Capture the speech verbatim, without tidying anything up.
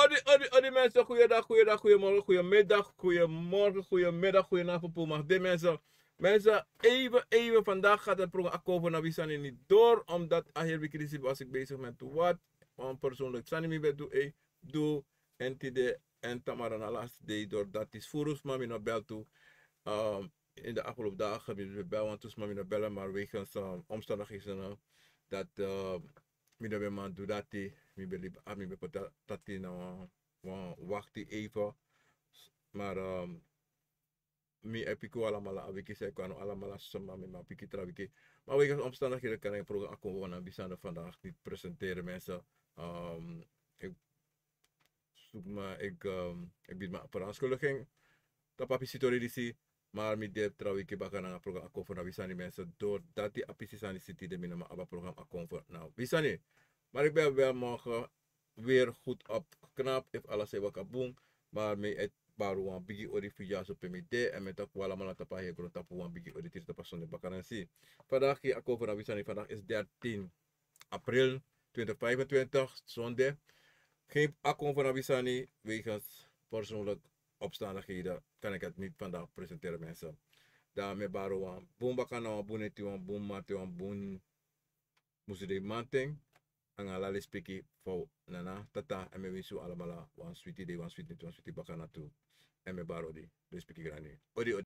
Odi, odi, odi mensen, goeiedag, goeiedag, goeiemorgen, goeiemiddag, goeiemorgen, goeiemiddag, goedenavond, Puma. De mensen, mensen, even, even, vandaag gaat het program Akovo na Wisani niet door, omdat aher weekend was ik bezig met wat, want persoonlijk, sani mi ben du, eh, du, en tide, en tamara na last day, doordat is furus, maar mi no bel toe. Ehm, in de afgelopen dagen, mi ben bel, want toen mi no bellen, maar wegens, ehm, omstandigheden, eh, dat, eh, mi no ben man du dati, mi ben libi, ah, mi ben poti dati na wan, wan wakti even. Maar, ehm, mi e piki un alamala, a wiki san e kon, alamala sma, mi man piki tra wiki. Maar wegens omstandigheden kan ik program Akovo na Wisani vandaag niet presenteren, mensen. Ehm, ik zoek maar, ik, ehm, ik bied mijn verontschuldiging. Tapu a pisi tori disi, maar mi de tra wiki baka nanga program Akovo na Wisani, mensen. Doordat a pisi sani siti de, mi no man abi a program Akovo na Wisani. Maar ik ben wel morgen weer goed opgeknapt, efu alles e waka bun. Maar mi e bari wan bigi odi fu dyaso pe mi de, en mi e taki un alamala tapu a heri grontapu wan bigi odi tide tapu a sonde bakadati. Vandaag gi Akovo na Wisani, vandaag is dertien april twintig vijfentwintig, zonde. Geen Akovo na Wisani, wegens persoonlijk omstandigheden kan ik het niet vandaag presenteren, mensen. Dan mi e bari un wan bun bakadati, wan bun neti, wan bun mati, wan bun musudei mamanten. Nanga ala lespeki fu nana, tata, en mi e winsi un alamala wan switi dei, wan switi neti, wan switi bakadati. En mi e bari odi, lespeki grani. Odi, odi.